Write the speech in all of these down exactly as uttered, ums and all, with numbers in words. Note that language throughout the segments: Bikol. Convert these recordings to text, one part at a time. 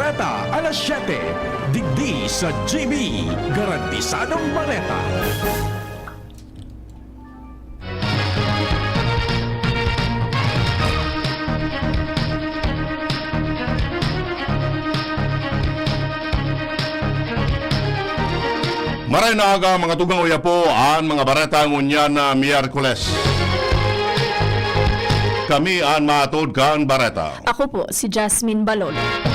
Bareta, alas siyete, digdi sa G B, garantisadong bareta. Maray na aga, mga tugang, uya po an mga bareta ngunyan na Miyerkules. Kami an mahatod kan bareta. Ako po si Jasmine Balolo.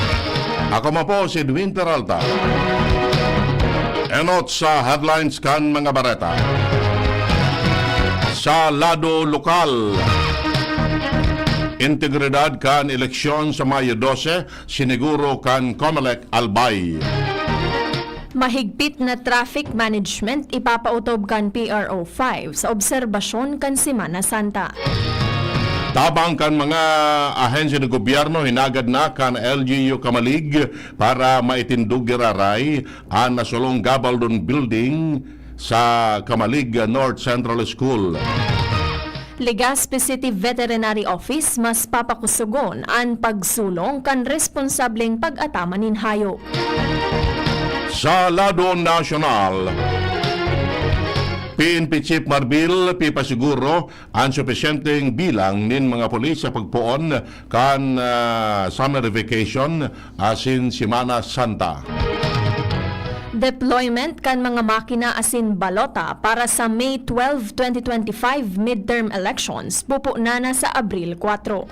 Ako man po si Edwin Peralta. Enot sa headlines kan mga bareta. Sa lado lokal, integridad kan eleksyon sa Mayo dose, siniguro kan Comelec Albay. Mahigpit na traffic management ipapautob kan P R O five sa obserbasyon kan Semana Santa. Tabang kan mga ahensya ng gobyerno, hinagad na kan L G U Camalig para maitindog giraray an nasulong Gabaldon Building sa Camalig North Central School. Legazpi City Veterinary Office mas papakusugon an pagsulong kan responsableng pag-ataman nin hayop. Sa lado nasyonal, P N P Chief Marbil pipasiguro an supisyenteng bilang nin mga pulis sa pagpoon kan, ah, summer vacation asin Semana Santa. Deployment kan mga makina asin balota para sa May twelve, twenty twenty-five midterm elections pupunana sa Abril kwatro.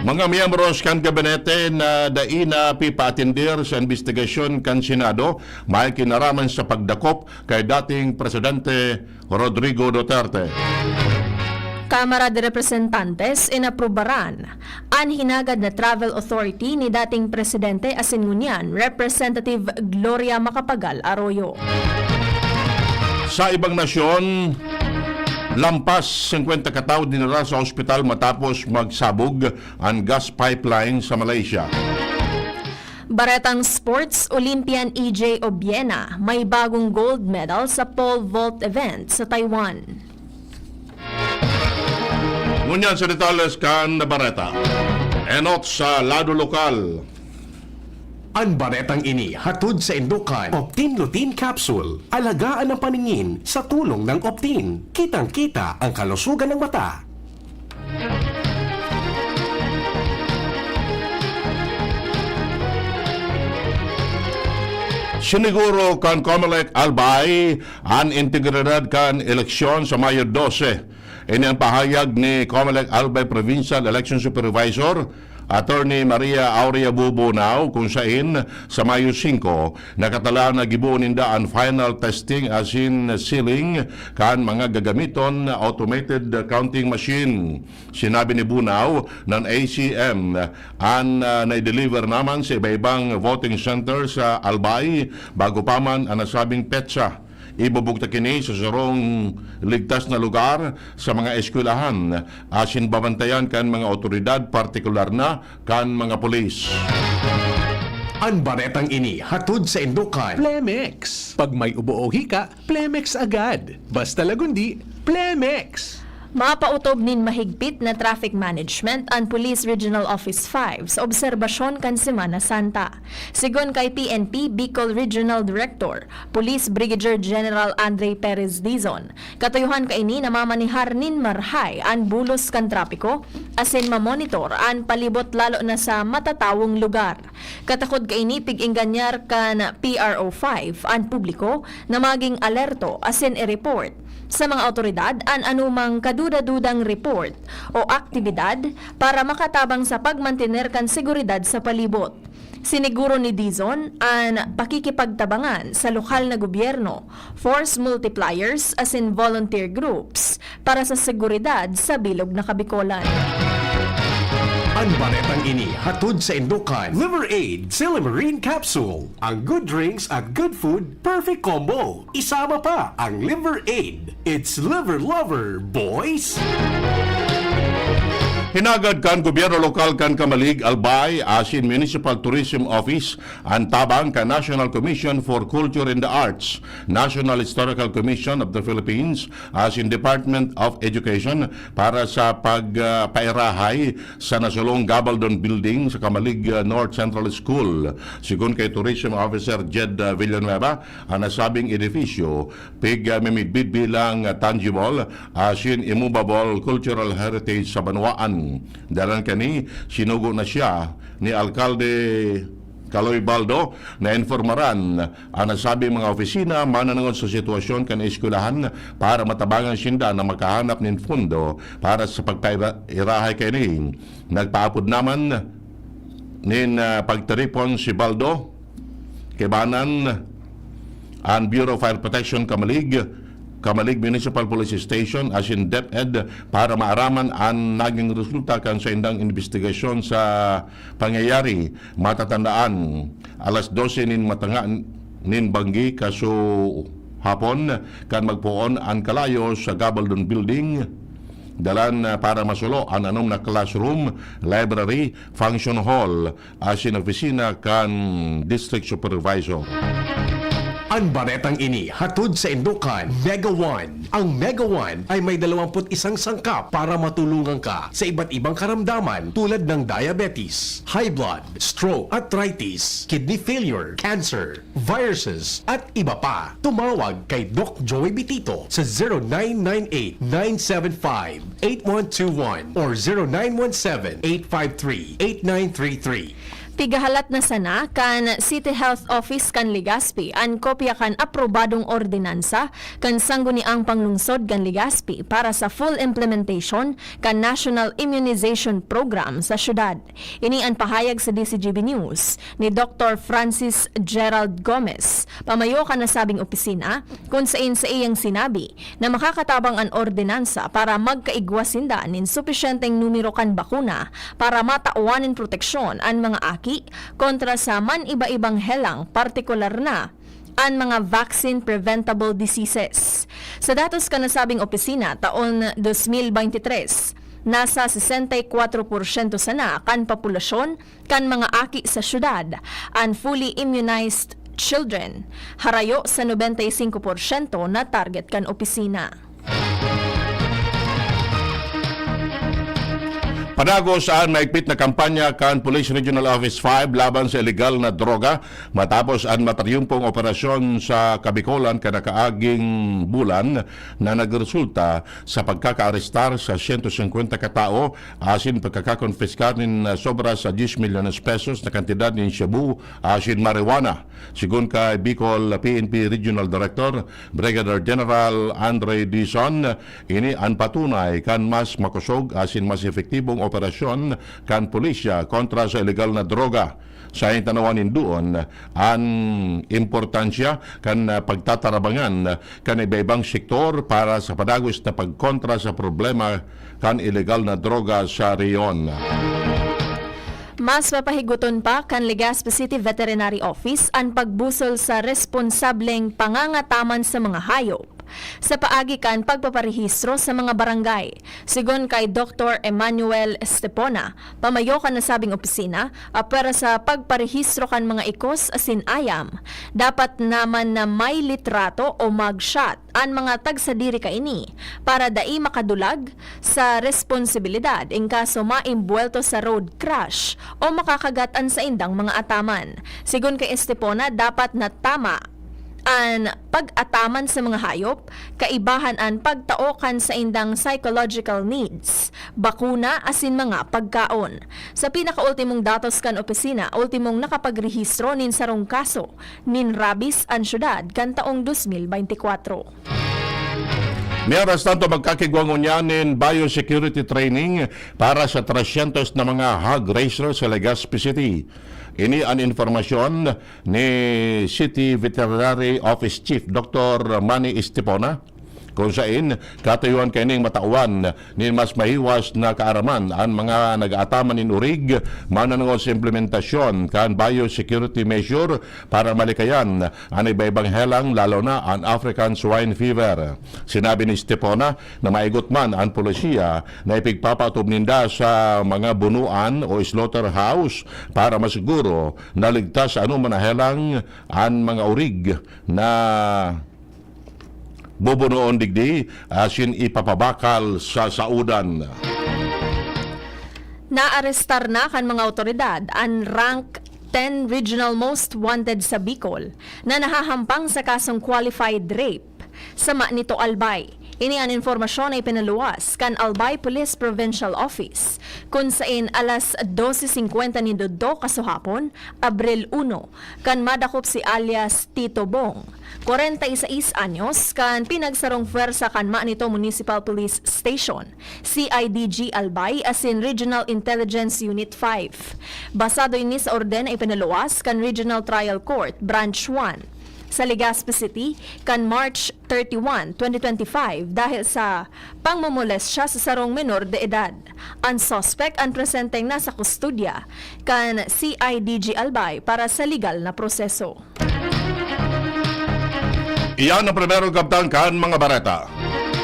Mga miyembros kan gabinete na dai na pipaatender sa imbestigasyon kan Senado may kinaraman sa pagdakop kay dating Presidente Rodrigo Duterte. Kamara de Representantes inaprubaran an hinagad na travel authority ni dating presidente asin ngunyan Representative Gloria Macapagal Arroyo. Sa ibang nasyon, lampas singkwenta katawo dinara sa ospital matapos magsabog an gas pipeline sa Malaysia. Baretang sports, Olympian E J Obiena may bagong gold medal sa pole vault event sa Taiwan. Ngunyan sa detalles kan bareta. Enot sa lado lokal. An baretang ini hatod sa indukan Optin Lutein Capsule. Alagaan ang paningin sa tulong ng Optin. Kitang-kita ang kalusugan ng mata. Siniguro kan Comelec Albay an integridad kan eleksyon sa Mayo dose. Ini ang pahayag ni Comelec Albay Provincial Election Supervisor, Attorney Maria Aurea Bubunao, kung sain sa Mayo singko, nakatalaan na gibohon ninda an final testing asin sealing kan mga gagamiton na automated counting machine. Sinabi ni Bunao na an A C M an, ah, naideliver naman sa iba-ibang voting center sa Albay bago pa man an nasabing petsa. Ibubugtak ini sa sarong ligtas na lugar sa mga eskwelahan, asin babantayan kan mga awtoridad, partikular na kan mga pulis. An baretang ini hatod sa indukan Plemex. Pag may ubo o hika, Plemex agad. Basta lagundi, Plemex! Mapautob nin mahigpit na traffic management an Police Regional Office five sa obserbasyon kan Semana Santa. Sigon kay P N P Bicol Regional Director, Police Brigadier General Andre Perez Dizon, katuyohan kaini na mamanehar nin marahay an bulos kan trapiko asin mamonitor an palibot lalo na sa matatawong lugar. Katakod kaini pig-engganyar kan P R O five an publiko na magin alerto asin i-report sa mga awtoridad an anumang kaduda-dudang report o aktibidad para makatabang sa pagmantener kan seguridad sa palibot. Siniguro ni Dizon an pakikipagtabangan sa lokal na gobyerno, force multipliers asin volunteer groups para sa seguridad sa bilog na Kabikolan. An baretang ini hatod sa indukan Liver Aid Silymarin Capsule. Ang good drinks at good food, perfect combo. Isama pa ang Liver Aid. It's Liver Lover, boys! Hinagad kan gobyerno lokal kan Camalig, Albay, asin Municipal Tourism Office an tabang kan National Commission for Culture and the Arts, National Historical Commission of the Philippines, asin Department of Education para sa pag, ah, pairahay sa nasulong Gabaldon Building sa Camalig, ah, North Central School. Sigon kay Tourism Officer Jed, ah, Villanueva, ang nasabing edifisyo pig, ah, mimidbid bilang, ah, tangible asin immovable cultural heritage sa banwaan. Dalan kani, sinugo na siya ni Alkalde Kaloy Baldo na informaran ang nasabing mga opisina mananangod sa sitwasyon kan eskwelahan para matabangan sinda na makahanap nin pondo para sa pagpairahay kaini. Nagpaapod naman nin, ah, pagtiripon si Baldo, kaibanan an Bureau of Fire Protection Camalig, Camalig Municipal Police Station asin DepEd para maaraman an naging resulta kan saindang imbestigasyon sa pangyayari. Matatandaan, alas dose nin matanga nin banggi kasuhapon kan magpoon an kalayo sa Gabaldon Building. Dalan, ah, para masulo an anom na classroom, library, function hall, asin opisina kan District Supervisor. An baretang ini hatod saindo kan Mega One. Ang Mega One ay may dalawampu't isang sangkap para matulungan ka sa iba't ibang karamdaman tulad ng diabetes, high blood, stroke, arthritis, kidney failure, cancer, viruses, at iba pa. Tumawag kay Doc Joey Bitito sa zero nine nine eight, nine seven five, eight one two one or zero nine one seven, eight five three, eight nine three three. Pigahalat na sana kan City Health Office kan Legazpi an kopya kan aprobadong ordinansa kan Sangguniang Panglungsod kan Legazpi para sa full implementation kan National Immunization Program sa syudad. Ini an pahayag sa D C G B News ni Doktor Francis Gerald Gomez, pamayo kan nasabing opisina, kun sain sa iyang sinabi na makakatabang an ordinansa para magkaigwa sinda nin supisyenteng numero kan bakuna para matawan nin proteksyon an mga aki kontra sa man-iba-ibang helang, partikular na an mga vaccine-preventable diseases. Sa datos kan nasabing opisina, taon dos mil bente tres, nasa sesenta y kwatro porsyento sana kan populasyon kan mga aki sa syudad an fully immunized children, harayo sa nobenta y singko porsyento na target kan opisina. Padagos an maigpit na kampanya kan Police Regional Office five laban sa ilegal na droga, matapos an matriyumpong operasyon sa Kabikolan kan nakaaging bulan na nagresulta sa pagkakaarestar sa siyento singkwenta ka tawo asin pagkakakonpiskar nin, ah, sobra sa diyes milyones pesos na kantidad nin shabu asin marijuana. Sigon kay Bicol P N P Regional Director Brigadier General Andre Dizon, ini an patunay kan mas makosog asin mas epektibong operasyon kan pulisya kontra sa ilegal na droga. Sa tanawan nindoon an importansya kan, ah, pagtatarabangan kan iba-ibang sektor para sa padagos na pagkontra sa problema kan ilegal na droga sa rehiyon. Mas papahigoton pa kan Legazpi City Veterinary Office an pagbusol sa responsableng pangangataman sa mga hayop sa paagi kan pagpaparehistro sa mga barangay. Sigon kay Doktor Emmanuel Estepona, pamayo kan nasabing opisina, apwera sa pagparehistro kan mga ikos asin ayam, dapat naman na may litrato o mugshot an mga tagsadiri kaini para dai makadulag sa responsibilidad in kaso maimbuwelto sa road crash o makakagat an saindang mga ataman. Sigon kay Estepona, dapat na tama an pag-ataman sa mga hayop, kaibahan an pagtao kan saindang psychological needs, bakuna asin mga pagkaon. Sa pinakaultimong datos kan opisina, ultimong nakapagrehistro nin sarong kaso nin rabies an syudad kan taong dos mil bente kwatro. Mientras tanto, magkakigwa ngunyan nin biosecurity training para sa tresyentos na mga hog raiser sa Legazpi City. Ini an impormasyon ni City Veterinary Office Chief Doktor Manny Estepona. kun sain katuyuan kaining matawan nin mas mahiwas na kaaraman. An mga nag-aataman nin orig mananangol sa implementasyon kan biosecurity measure para malikayan an iba-ibang helang, lalo na an African Swine Fever. Sinabi ni Stepona na maigot man an polisiya na ipigpapatob ninda sa mga bunuan o slaughterhouse para masiguro na ligtas sa anoman na helang an mga orig na bubunoon digdi asin ipapabakal sa saodan. Naarestar na kan mga awtoridad an rank ten regional most wanted sa Bicol na nahahampang sa kasong qualified rape. Sama nito Albay. Ini an impormasyon na ipinaluwas kan Albay Police Provincial Office, kun sain alas dose singkwenta nin dudto kasuhapon, Abril uno, kan madakop si alias Tito Bong, kwarenta y seis anyos, kan pinagsarong pwersa kan Manito Municipal Police Station, C I D G Albay, asin Regional Intelligence Unit five. Basado ini sa orden na ipinaluwas kan Regional Trial Court, Branch one, sa Legazpi City, kan March thirty-one, twenty twenty-five, dahil sa pangmomolestya sa sarong menor de edad. An suspek an presenteng nasa kustodya kan C I D G Albay para sa legal na proseso. Iyan ang primerong kabtang kan mga bareta.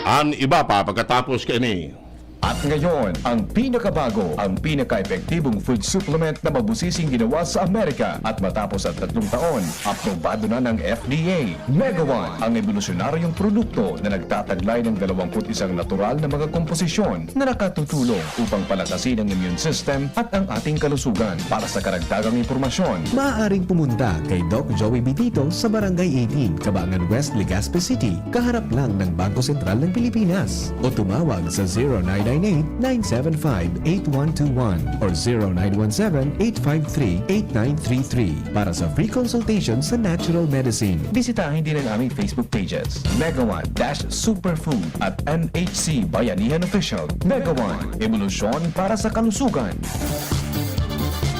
An iba pa pagkatapos kaini. At ngayon, ang pinakabago, ang pinaka-epektibong food supplement na mabusising ginawa sa Amerika. At matapos ang tatlong taon, aprobado na ng F D A. Mega One, ang ebolusyonaryong produkto na nagtataglay ng dalawampu't isang natural na mga komposisyon na nakatutulong upang palakasin ang immune system at ang ating kalusugan. Para sa karagdagang impormasyon, maaaring pumunta kay Doc Joey Bitito sa Barangay eighteen, Cabangan West, Legazpi City, kaharap lang ng Bangko Sentral ng Pilipinas, o tumawag sa zero nine nine eight, nine seven five, eight one two one or zero nine one seven, eight five three, eight nine three three para sa free consultation sa natural medicine. Bisitahin din ang aming Facebook pages, Mega One dash Superfood at M H C Bayanihan Official. Mega One, ebolusyon para sa kalusugan.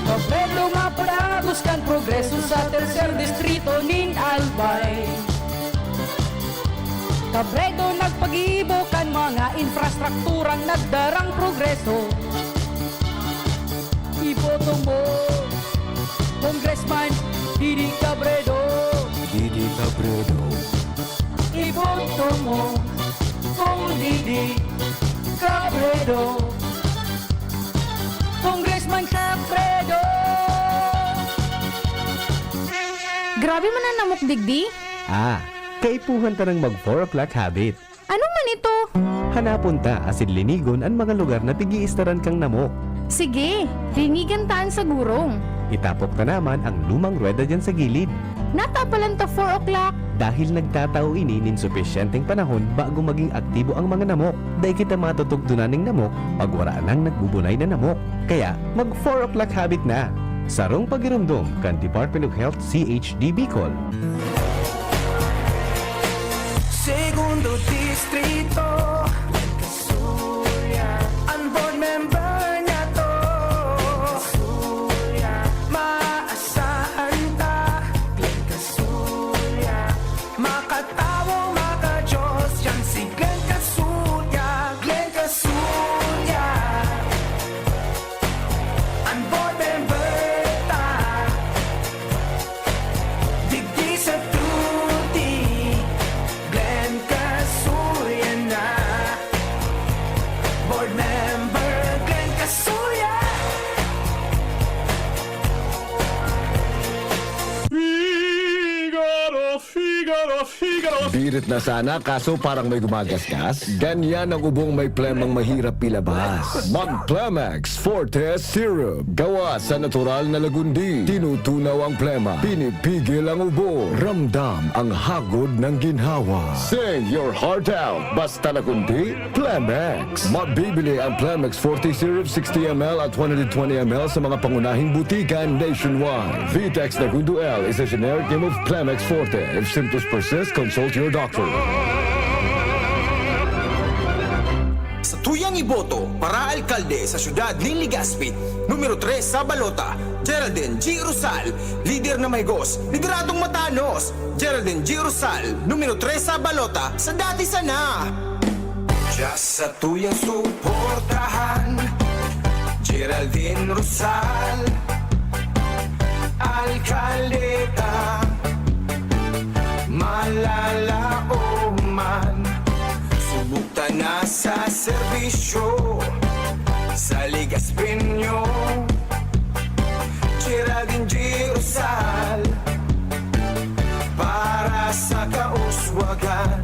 Kabredo nga padagos kan progreso sa tercer distrito nin Albay. Kabredo nagpagibo kan mga infrastrukturang nagdarang progreso. Iboto mo, Congressman Didi Cabredo. Didi Cabredo. Iboto mo, Cong Didi Cabredo. Congressman Cabredo. Grabe man an namok digdi. Ah, kaipuhan ta nang mag four o'clock habit. Ano man ito? Hanapon ta asin linigon an mga lugar na pig-iistaran kan namok. Sige, linigan ta an sa gurong. Itapok ta naman ang lumang ruweda diyan sa gilid. Natapalan ta four o'clock. Dahil nagtatao ini nin supisyenteng panahon bago maging aktibo ang mga namok. Dai kita matutugdonan nin namok pag wara nang nagbubunay na namok. Kaya, mag four o'clock habit na. Sarong pagiromdom kan Department of Health, C H D Bicol. Segundo Distrito. An board member niyato. Maasahan ta. Makatawo, makajos, yan si Glenn Casulla. Glenn Casulla. An board member ta. Digdi sa Tuti, Glenn Casulla na. Board member, Glenn Casulla. Figaro, Figaro, Figaro. Birit na sana, kaso parang may gumagasgas. Ganyan ang ubong may plemang mahirap ilabas. Mag Plemex Forte Syrup. Gawa sa natural na lagundi. Tinutunaw ang plema. Pinipigil ang ubo. Ramdam ang hagod ng ginhawa. Sing your heart out. Basta lagundi, Plemex. Mabibili ang Plemex Forte Syrup sixty M L at one hundred twenty M L sa mga pangunahing butika nationwide. Vitex Nagundo L is a generic name of Plemex Forte. If symptoms persist, consult your doctor. Sa tuyang Iboto para alkalde sa siyudad nin Legazpi, numero tres sa balota, Geraldine G. Rosal, lider na mahigos, lideradong matanos, Geraldine G. Rosal, numero tres sa balota, sa dati sana. Diya sa tuyang suportahan, Geraldine Rosal, alkaldeta, malalaoman, subok ta na sa serbisyo, sa Legazpeño, Geraldine G. Rosal, para sa kauswagan.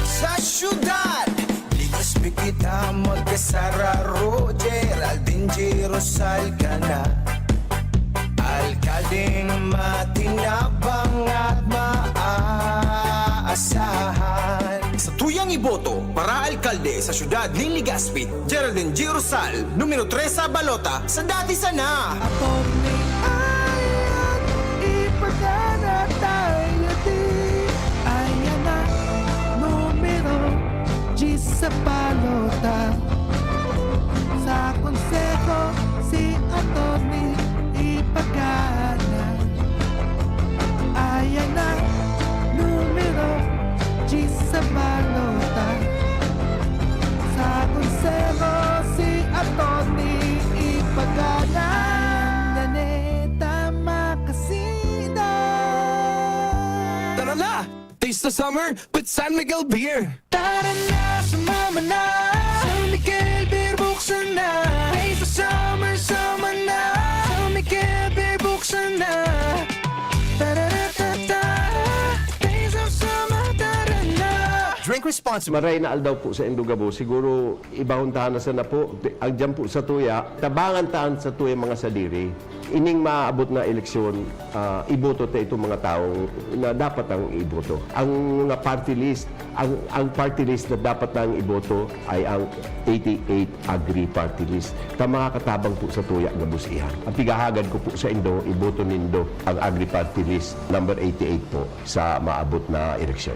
Sa siyudad, Legazpi kita magkasararo, Geraldine G. Rosal ka na. Alkaldeng matinabang at maaasahan. Sa tuyang iboto para alkalde sa siyudad nin Legazpi, Geraldine G. Rosal, numero tres sa balota, sa dati sana. Attorney Ayan, ipagana tayo di. Ayan na, numero diyes sa balota. Sa konseho, si Attorney ipagana. Ayan na, numero diyes sa balota. Sa konseho, si Attorney ipagana. Naneta makasida. Tara na! Taste the summer with San Miguel Beer! Tara na, sumama na! San Miguel Beer, buksan na! Taste the summer, sama na! San Miguel Beer, buksan na! Tararatata! Taste of summer, tara na! Drink responsibly. Maray na aldaw po sa indo gabos. Siguro, ibahon ta na sana po. Agdiyan po sa tuya, tabangan ta an sa tuya mga sadiri. Ining maabot na eleksyon, ah, iboto ta itong mga taong na dapat ang iboto. Ang mga party list, ang, ang party list na dapat nang iboto ay ang eighty-eight Agri Party List. Ta makakatabang po sa tuya gabos iyan. Ang pighahagad ko po sa indo, iboto nindo ang Agri Party List number eighty-eight po sa maabot na eleksyon.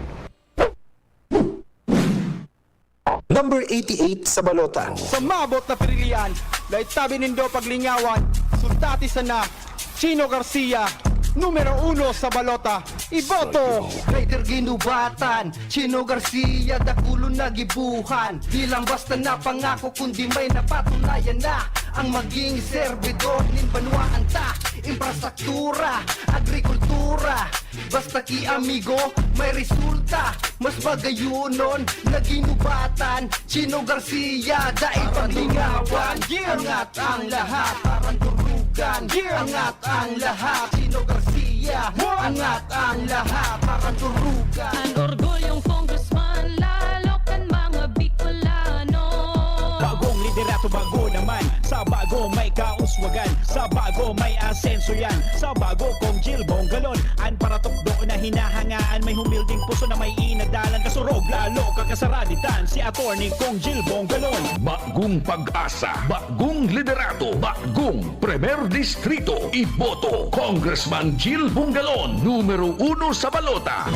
Number eighty-eight sa balota. Sa maabot na pirilian, dai tabi nindo paglingawan, sundati sana, Chino Garcia, numero uno sa balota, iboto! Rider ginubatan, Chino Garcia, dakulon na gibuhan. Di lang basta na pangako, kundi may napatunayan na. Ang maging serbidor nin banwaan ta, infrastruktura, agrikultura, basta ki amigo, may resulta. Mas bagayunon na ginubatan, Chino Garcia, dai paglingawan. Yeah! Angat ang lahat, parang turugan. Yeah! Angat ang lahat, Chino Garcia. What? Angat ang lahat, parang turugan. An orgulyong congressman, lalo kan mga Bicolano. Bagong liderato, bago naman. Sa bago may kauswagan, sa bago may asenso yan. Sa bago, Cong Gil Bongalon, an paratukdo na hinahangaan. May humilding puso na may inadalan. Kasurog, lalo kakasaraditan, si Attorney Cong Gil Bongalon. Bagong pag-asa, bagong liderato, bagong Primer Distrito. Iboto, Congressman Gil Bongalon, numero uno sa balota.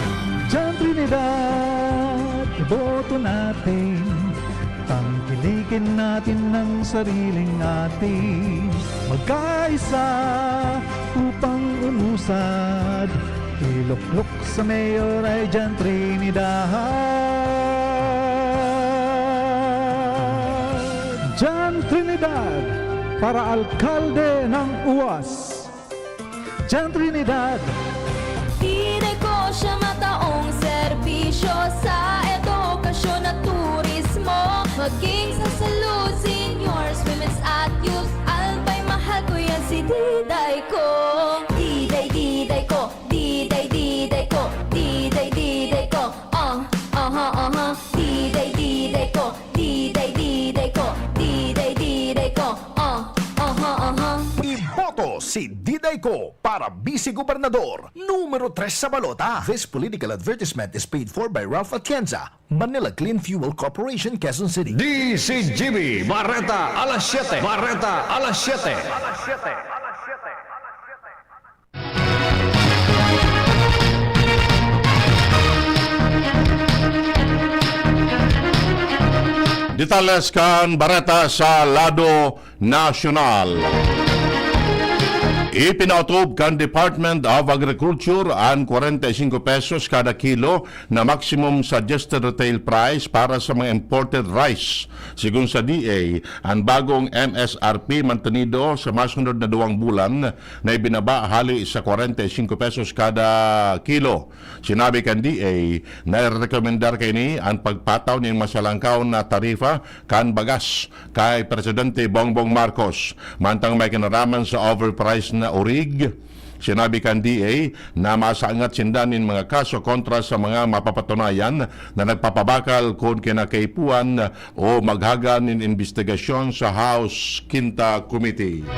Diyan Trinidad, iboto natin. Tangkilikin natin ang sariling atin. Magkaisa upang umusad. Iluklok sa mayor ay Jan Trinidad. Jan Trinidad para alkalde ng UAS. Jan Trinidad. Diday ko siya mataong serbisyo sa edukasyon at turismo. Maging sa salud, seniors, women's at youth. Albay, mahal ko yan si Diday ko. Diday, Diday ko. Diday, Diday ko. Diday, Diday ko. Ah, aha, aha. Diday, Diday ko. Diday, Diday ko. Diday, Diday ko. Ah, aha, aha. Iboto si Diday ko para Vice Gobernador, numero tres sa balota. This political advertisement is paid for by Ralph Atienza, Manila Clean Fuel Corporation, Quezon City. D C G B, Bareta, alas siyete. Bareta, alas siyete. Detalles kan bareta sa lado nasyonal. Ipinautob kan Department of Agriculture an kwarenta y singko pesos kada kilo na maximum suggested retail price para sa mga imported rice. Sigon sa D A, an bagong M S R P mantenido sa masunod na duwang bulan na ibinaba hali sa kwarenta y singko pesos kada kilo. Sinabi kan D A na irekomendar kaini an pagpataw nin mas halangkaw na tarifa kan bagas kay Presidente Bongbong Marcos. Mantang may kinaraman sa overpriced na urig, sinabi kan D A na masangat sinda nin mga kaso kontra sa mga mapapatunayan na nagpapabakal kun kinakaipuhan o maghaga nin imbestigasyon sa House Quinta Committee.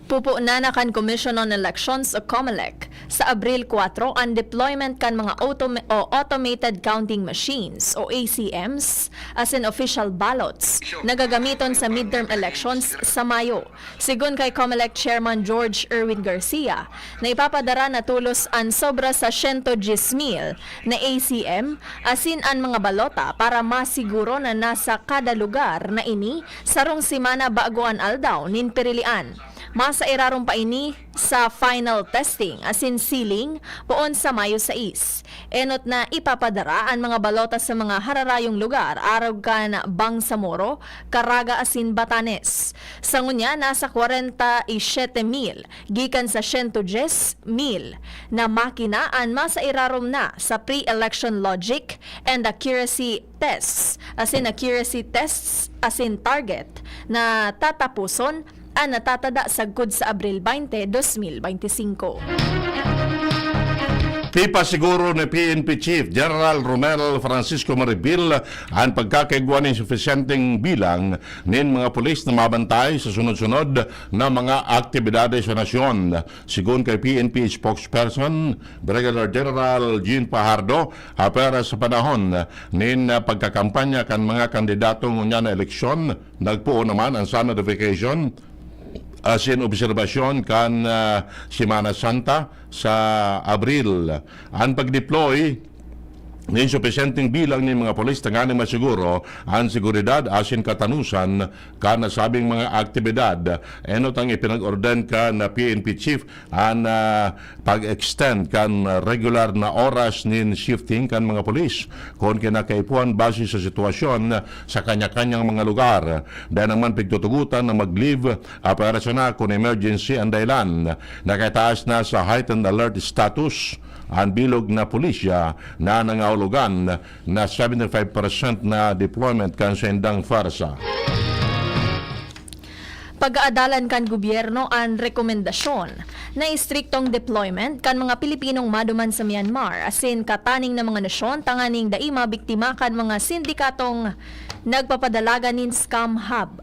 Pupunan na kan Commission on Elections o COMELEC sa Abril kwatro an deployment kan mga autom-, o automated counting machines o A C Ms asin official ballots na gagamiton sa midterm elections sa Mayo. Sigon kay COMELEC Chairman George Erwin Garcia, na ipapadara na tolos an sobra sa siyento dyes mil na A C M asin an mga balota para masiguro na nasa kada lugar na ini sarong semana bago an aldaw nin pirilian. Masairarom pa ini sa final testing asin sealing poon sa Mayo sais. Enot na ipapadara an mga balota sa mga hararayong lugar arog kan Bangsamoro, Caraga asin Batanes. Sa ngunyan, nasa kwarenta y siyete mil gikan sa siyento dyes mil na makina an masairarom na sa pre-election logic and accuracy tests asin accuracy tests asin target na tataposon an natatada sagkod sa Abril baynte, dos mil baynte singko. Pipasiguro ni P N P Chief General Romel Francisco Maribel an pagkakaigwa nin sufisyenteng bilang nin mga pulis na mabantay sa sunod-sunod na mga aktibidades sa nasyon. Sigon kay P N P spokesperson Brigadier General Jean Fajardo, apwera sa panahon nin pagkakampanya kan mga kandidato ngunyan na eleksyon, nagpoon naman an Summer Vacation asin obserbasyon kan, ah, Semana Santa sa Abril. An pagdeploy nin supisyenteng bilang nin mga pulis tanganing masiguro an seguridad asin katanosan kan nasabing mga aktibidad. Enot ang ipinag-orden kan P N P chief an, ah, pag-extend kan regular na oras nin shifting kan mga pulis, kun kinakaipuhan base sa sitwasyon sa kanya-kanyang mga lugar. Dai naman pigtutugotan na mag-leave operasyonal kun emergency an dahilan. Nakataas na sa heightened alert status an bilog na pulisya na nangahulugan na seventy-five percent na deployment kan saindang pwersa. Pag-aadalan kan gobyerno an rekomendasyon na istriktong deployment kan mga Pilipinong maduman sa Myanmar asin kataning na mga nasyon tanganing dai mabiktima kan mga sindikatong nagpapadalagan nin scam hub.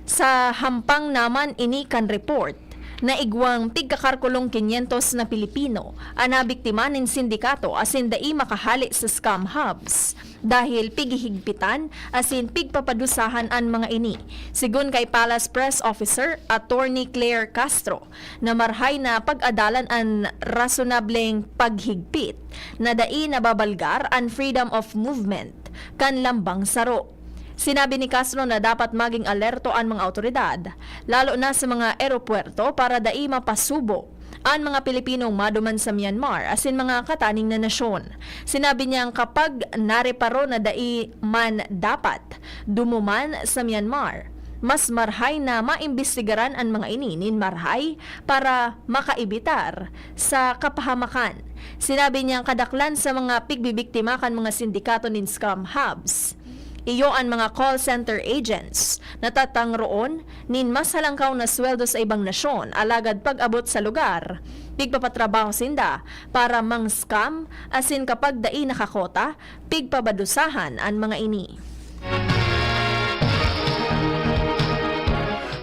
Sa hampang naman ini kan report, naigwang pigkakarkulong kinyentos na Pilipino an nabiktima nin sindikato asin dai makahale sa scam hubs dahil pighihigpitan asin pigpapadusahan an mga ini. Sigon kay Palace Press Officer Attorney Claire Castro, na marhay na pag-adalan an rasonableng paghigpit na dai nababalgar an freedom of movement kan lambang saro. Sinabi ni Castro na dapat maging alerto an mga awtoridad, lalo na sa mga eropuwerto, para dai mapasubo an mga Pilipinong maduman sa Myanmar asin mga kataning na nasyon. Sinabi niyang kapag nareparo na dai man dapat dumuman sa Myanmar, mas marhay na maimbestigaran an mga ini nin marhay para makaibitar sa kapahamakan. Sinabi niyang kadaklan sa mga pigbibiktima kan mga sindikato nin scam hubs, iyo an mga call center agents na tatangroon nin mas halangkaw na sweldo sa ibang nasyon, alagad pag-abot sa lugar, pigpapatrabaho sinda para mang-scam, asin kapag dai nakakota, pigpabadusahan an mga ini.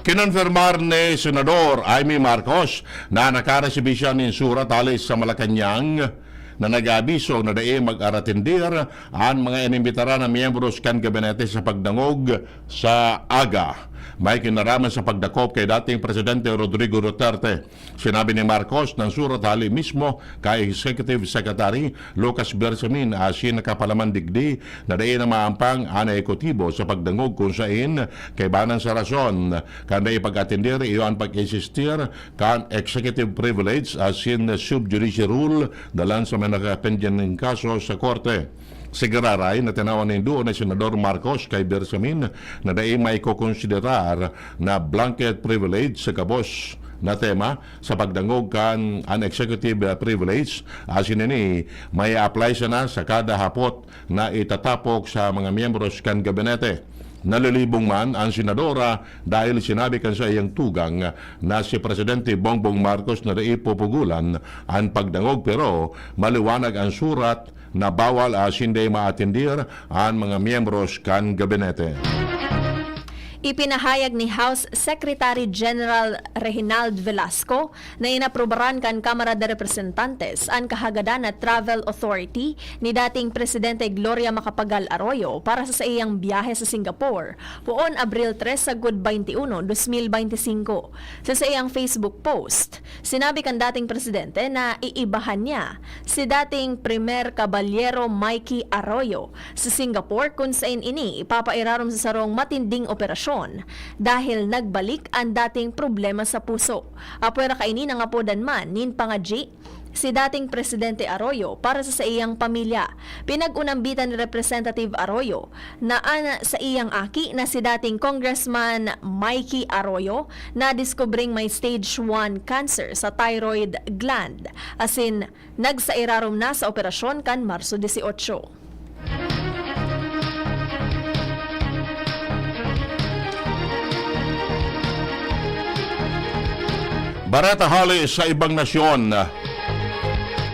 Kinonfirmar ni Senador Imee Marcos na nakaresibi siya nin surat hali sa Malacañang na nag-aabiso na dai mag-aratindir an mga inimbitaran na miyembros kan gabinete sa pagdangog sa aga. may kinaraman sa pagdakop kay dating Presidente Rodrigo Duterte. Sinabi ni Marcos na nagsurat hali mismo kay Executive Secretary Lucas Bersamin asin nakapalaman digdi na dai na maampang an ehekutibo sa pagdangog kun sain kaibanan sa rason kan dai pag-atender iyo an pag-insistir kan executive privilege asin sub judice rule dalan sa mga nakapendieng kaso sa korte. Sigararay na tinawan nin duon ni Senador Marcos kay Bersamin na dai maikokonsiderar na blanket privilege sa gabos na tema sa pagdangog kan an executive privilege, asin ini may apply sana sa kada hapot na itatapok sa mga miyembros kan gabinete. Nalilibong man an senadora dahil sinabi kan saiyang tugang na si Presidente Bongbong Marcos na dai pupugulan an pagdangog, pero maliwanag an surat na bawal asin dai maatendir an mga miyembros kan gabinete. Ipinahayag ni House Secretary General Reginald Velasco na inaprubaran kan Kamara de Representantes an kahagadan na travel authority ni dating Presidente Gloria Macapagal Arroyo para sa saiyang biyahe sa Singapore, poon Abril tres sagkod twenty-one, dos mil beintisinko. Sa saiyang Facebook post, sinabi kan dating presidente na iibahan niya si dating Primer Caballero Mikey Arroyo sa Singapore, kun sain ini ipapairarom sa sarong matinding operasyon dahil nagbalik an dating problema sa puso. Apwera kaini, nangapodan man nin pangadyi si dating Presidente Arroyo para sa saiyang pamilya. Pinag-unambitan ni Representative Arroyo na an saiyang aki na si dating Congressman Mikey Arroyo nadiskubring may stage one cancer sa thyroid gland, asin nagsairarom na sa operasyon kan Marso dieciocho. Bareta hali sa ibang nasyon.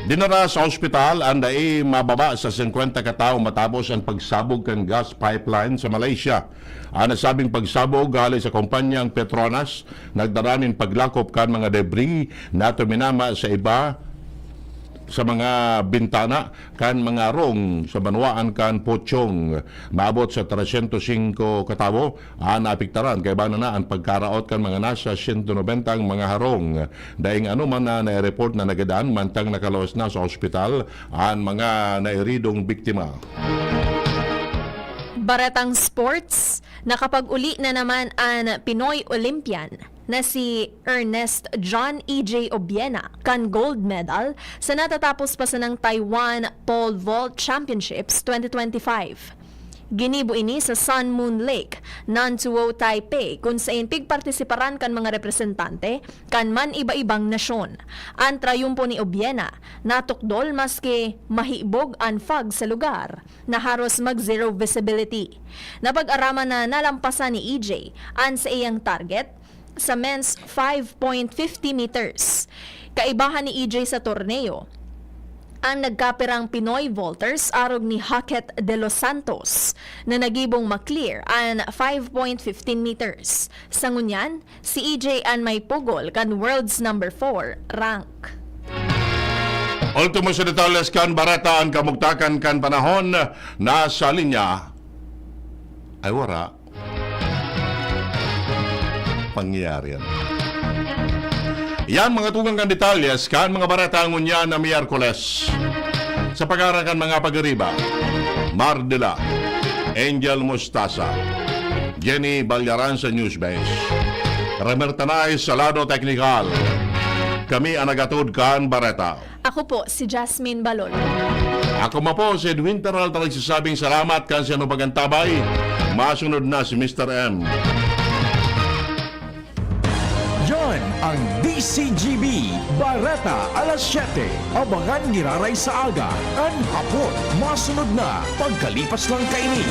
Dinara sa ospital an dai mababa sa singkwenta ka tawo matapos an pagsabog kan gas pipeline sa Malaysia. An nasabing pagsabog hali sa kompanyang Petronas nagdara nin paglakop kan mga debris na tuminama sa iba sa mga bintana kan mga harong sa banwaan kan Pochong. Maabot sa tresyentos singko ka tawo an naapektaran, kaiba na an pagkaraot kan mga nasa sento nobenta ang mga harong. Daing anoman na nai-report na nagadan, mantang nakaluwas na sa ospital an mga nairidong biktima. Baretang sports, nakapag-uli na naman an Pinoy Olympian na si Ernest John E J Obiena kan gold medal sa natatapos pa sanang Taiwan Pole Vault Championships twenty twenty-five. Ginibo ini sa Sun Moon Lake, Nantuo, Taipei, kun sain pigpartisiparan kan mga representante kan man-iba-ibang nasyon. An trayumpo ni Obiena natukdol maski mahibog an fog sa lugar na haros mag-zero visibility. Napag-araman na nalampasan ni E J an saiyang target sa men's five point fifty meters. Kaibahan ni E J sa torneo ang nagkapirang Pinoy vaulters arog ni Hackett De Los Santos na nagibong ma-clear an five point fifteen meters. Sa ngunyan, si E J an may pugol kan world's number four rank. Ultimo sa detalles kan bareta, an kamugtakan kan panahon nasa linya ay wara pangyayari yan. Yan, mga tugang kan detalles kan mga bareta ngunyan na Miyerkules. Sa pagkaaram kan mga pag-ariba, Mar de la, Angel Mustasa, Jenny Balyaran sa News Base, Remer Tanay sa lado teknikal. Kami ang naghatod kan bareta. Ako po si Jasmine Balolo. Ako man po si Edwin Peralta, nagsasabing salamat kan sa inong pag-antabay. Masunod na si Mister M. Yan ang D C G B Bareta alas siyete. Abangan giraray sa aga, an hapon. Masunod na pagkalipas lang kaini.